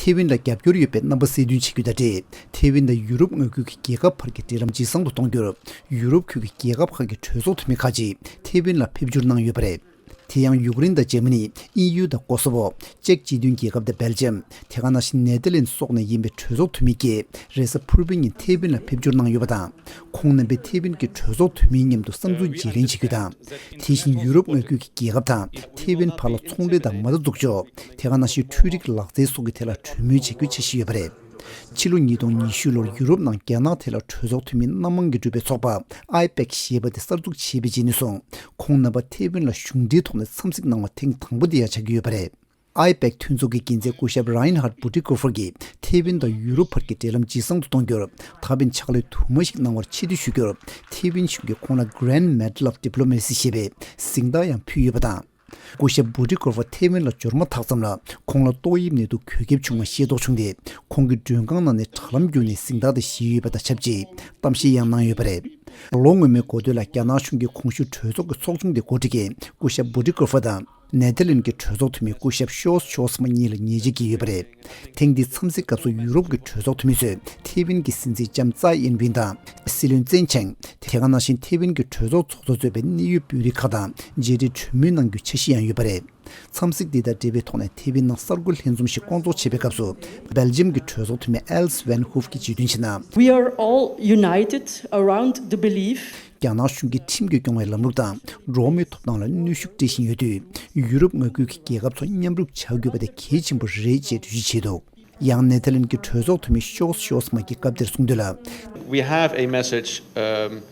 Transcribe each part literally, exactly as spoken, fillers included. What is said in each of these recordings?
ཐེ་ཝན་ལ་རྒྱབ་སྐྱོར་ཡོད་པའི་རྣམ་པ་གསལ་སྟོན་བྱེད་རྒྱུ་དང་འབྲེལ། ཐེ་ཝན་དང་ཡུ་རོབ་མངའ་ཁུལ་གྱི་རྒྱལ་ཁབ་བར་གྱི་འབྲེལ་ལམ་ཇེ་བཟང་དུ་གཏོང་རྒྱུར། ཡུ་རོབ་ཁུལ་གྱི་རྒྱལ་ཁབ་ཁག་གི་གྲོས་ཚོགས་འཐུས་མི་ཁག་ཅིག་ཐེ་ཝན་ལ་ཕེབས་འབྱོར་གནང་ཡོད་པ་རེད། དེ་ཡང་ཡུཀ་རེན་དང་འཇར་མ་ནི། དབྱིན་ཡུལ་དང་ཀོ་སོ་ཝོ། ཅེཀ་སྤྱི་མཐུན་རྒྱལ་ཁབ་དང་སྦེལ་ཇམ། དེ་ག་ནང་བཞིན་ནེ་ཐར་ལན་སོགས་ནས་ཡིན་པའི་གྲོས་ཚོགས་འཐུས་མི་བརྒྱད། རེས་གཟའ་ཕུར་བུའི་ཉིན་ཐེ་ཝན་ལ་ཕེབས་འབྱོར་གནང་ཡོད་པ་དང་། ཁོང་རྣམ་པས་ཐེ་ཝན་གྱི་གྲོས་ཚོགས་འཐུས་མིའི་མཉམ་དུ་བསམ་ཚུལ་བརྗེ་ལེན་བྱེད་རྒྱུ་དང་། དེ་བཞིན་ཡུ་རོབ་མངའ་ཁུལ་གྱི་རྒྱལ་ཁབ་དང་ཐེ་ཝན་བར་ལ་ཚོང་འབྲེལ་དང་མ་རྩ་འཛུགས་ཕྱོགས། དེ་ག་ནང་བཞིན་འཕྲུལ་རིག་ལག་རྩལ་སོགས་ཀྱི་ཐད་ལ་གྲོས་མོལ་བྱེད་རྒྱུའི་འཆར་གཞི་ཡོད་པ་རེད། ཕྱི་ལོ་ཉིས་སྟོང་ཉི་ཤུ་ལོར་ཡུ་རོབ་ནང་རྒྱ་ནག་ཐད་ལ་གྲོས་ཚོགས་འཐུས་མི་སྣ་མང་གིས་གྲུབ་པའི་ཚོགས་པ་ཨའི་པེག་ཞེས་པ་དེ་གསར་འཛུགས་བྱས་པའི་རྗེས་ནས་བཟུང་། ཁོང་རྣམ་པ་ཐེ་ཝན་ལ་གཞུང་འབྲེལ་ཐོག་ནས་འཚམས་གཟིགས་གནང་བ་ཐེངས་དང་པོ་དེ་ཡང་ཆགས་ཀྱི་ཡོད་པ་རེད། ཨའི་པེག་མཐུན་ཚོགས་ཀྱི་འགན་འཛིན་སྐུ་ཞབས་ར་ཡིན་ཧར་བྷུ་ཏི་ཀོ་ཧྥར་གྱིས་ཐེ་ཝན་དང་ཡུ་རོབ་བར་གྱི་འབྲེལ་ལམ་ཇེ་བཟང་དུ་གཏོང་རྒྱུར་ད་ཕན་ཕྱག་ལས་དུ་མ་ཞིག་གནང་བར་ཆེ་བསྟོད་ཞུ་རྒྱུར། ཐེ་ཝན་གཞུང་གིས་ཁོང་ལ་Grand Medal of Diplomacy ཞེས་པའི་གཟེངས་རྟགས་ཡང་ཕུལ་ཡོད་པ་དང་། སྐུ་ཞབས་བྷུ་ཏི་ཀོ་ཧྥ་ཐེ་ཝན་ལ་འབྱོར་མ་ཐག་ཙམ་ལ། ཁོང་ལ་ཏོག་དབྱིབས་ནད་དུག་འགོས་ཁྱབ་བྱུང་བ་ཤེས་རྟོགས་བྱུང་སྟེ། ཁོང་གི་མགྲོན་ཁང་ནང་ནས་དྲ་ལམ་བརྒྱུད་ནས་གཟེངས་རྟགས་དེ་བཞེས་ཡོད་པ་དང་ཆབས་ཅིག་གཏམ་བཤད་ཡང་གནང་ཡོད་པ་རེད། ལོ་སྔོན་མའི་འགོ་སྟོད་ལ་རྒྱ་ནག་གཞུང་གིས་གོང་ཞུས་གྲོས་ཚོགས་ཀྱི་ཚོགས་ཆུང་དེ་འགོ་ཁྲིད་མཁན་སྐུ་ཞབས་བྷུ་ཏི་ཀོ་ཧྥ་དང་། ནེ་ཐར་ལན་གྱི་གྲོས་ཚོགས་འཐུས་མི་སྐུ་ཞབས་ཤོས་ཤོས་མ་གཉིས་ལ་ཉེ་ཆར་བརྒྱུད་ཡོད་པ་རེད། ཐེངས་འདིའི་འཚམས་གཟིགས་སྐབས་སུ་ཡུ་རོབ་ཀྱི་གྲོས་ཚོགས་འཐུས་མི་ཚོས་ཐེ་ཝན་གྱི་སྲིད་འཛིན་ལྕམ་ཙའེ་ཨིན་ཝིན་དང་། སྲིད་བློན་ཙེན་ཆང་། དེ་ག་ནང་བཞིན་ཐེ་ཝན་གྱི་གྲོས་ཚོགས་ཚོགས་གཙོ་གཙོས་པའི་གནད་ཡོད་དཔོན་རིགས་ཁག་དང་མཇལ་འཕྲད་གྲོས་མོལ་གནང་རྒྱུའི་འཆར་གཞི་ཡང་ཡོད་པ་རེད། འཚམས་གཟིགས་འདི་དང་འབྲེལ་བའི་ཐོག་ནས་ཐེ་ཝན་ནང་གསར་འགོད་ལྷན་འཛོམས་ཤིག་སྐོང་ཚོགས་བྱས་པའི་སྐབས་སུ། སྦེལ་ཇམ་གྱི་གྲོས་ཚོགས་འཐུས་མི་ཨེལ་སི་ཝན་ཧུབ་ཀྱིས་ཇུས་འདོན་བྱས་ན། We are all united around the belief རྒྱ་ནག་གཞུང་གིས་ཁྲིམས་ཀྱིས་སྐྱོང་བའི་ལམ་ལུགས་དང་། འགྲོ་བ་མིའི་ཐོབ་ཐང་ལ་གནོན་ཤུགས་སྤྲད་བཞིན་ཡོད་དུས། ཡུ་རོབ་མངའ་ཁུལ་གྱི་རྒྱལ་ཁབ་ཚོ་མཉམ་རུབ་བྱ་དགོས་པ་དེ་གལ་ཆེན་པོ་རེད་ཅེས་འགྲེལ་བརྗོད་བྱས་འདུག་ཡང་ནེ་ཐར་ལན་གྱི་གྲོས་ཚོགས་འཐུས་མི་ཤོས་ཤོས་མ་གྱིས་སྐབས་དེར་གསུངས་དོན་ལ། We have a message, um,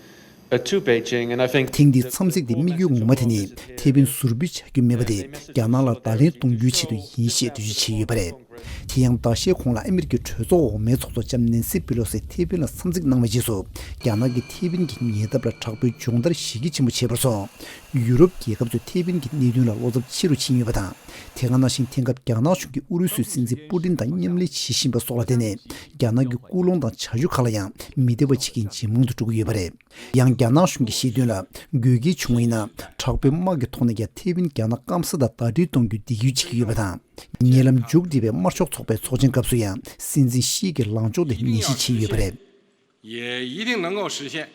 uh, to Beijing, and I think ཐེངས་འདིའི་འཚམས་གཟིགས་དེ་དམིགས་ཡུལ་ངོ་མ་དེ་ནི་ཐེ་ཝན་ཟུར་འབུད་བྱ་རྒྱུ་མེད་པ་དེ་རྒྱ་ནག་ལ་བརྡ་ལན་གཏོང་རྒྱུའི་ཆེད་དུ་ཡིན་ཞེས་འགྲེལ་བརྗོད་བྱས་ཡོད་པ་རེད། དེ་ཡང་ཟླ་ཤས་གོང་ལ་ཨ་མི་རི་ཀའི་གྲོས་ཚོགས་འོག་མའི་ཚོགས་གཙོ་ལྕམ་ནེན་སི་པི་ལོ་སི་ཐེ་ཝན་ལ་འཚམས་གཟིགས་གནང་བའི་རྗེས་སུ། རྒྱ་ནག་གིས་ཐེ་ཝན་གྱི་ཉེ་འདབས་ལ་དྲག་པོའི་སྦྱོང་བརྡར་ཞེ་གལ་ཆེན་པོ་བྱས་པར་སོང་། ཡུ་རོབ་རྒྱལ་ཁབ་ཚོས་ཐེ་ཝན་གྱི་གནད་དོན་ལ་བློ་འཚབ་ཆེ་རུ་ཕྱིན་ཡོད་པ་དང་། དེ་ག་ནང་བཞིན་དེང་སྐབས་རྒྱ་ནག་གཞུང་གིས་ཨུ་རུ་སུའི་སྲིད་འཛིན་པུ་ཏིན་དང་མཉམ་ལས་བྱེད་བཞིན་པ་སོགས་ལ་བརྟེན་ནས། རྒྱ་ནག་གི་སྐུལ་སློང་དང་བྱ་སྤྱོད་ཁག་ལ་ཡང་མི་བདེ་བ་བྱེད་མཁན་ཇེ་མང་དུ་འགྲོ་གི་ཡོད་པ་རེད། ཡང་རྒྱ་ནག་གཞུང་གིས་བཤད་དོན་ལ། དགོས་གལ་བྱུང་བ་ཡིན་ན། དྲག་པོའི་དམག་གི་ཐོག་ནས་ཀྱང་ཐེ་ཝན་རྒྱ་ནག་སྐམ་ས་དང་ཟླ་སྒྲིལ་གཏོང་རྒྱུའི་འདེགས་སྐྱོར་བྱེད་ཀྱི་ཡོད་པ་དང་། ཉེ་ལམ་མཇུག་བསྒྲིལ་བའི་དམར་ཤོག་ཚོགས་པའི་ཚོགས་ཆེན་སྐབས་སུ་ཡང་སྲིད་འཛིན་ཤི་གི་ལངས་ཕྱོགས་དེ་ནན་བཤད་བྱས་ཡོད་པ་རེད། 也一定能够实现。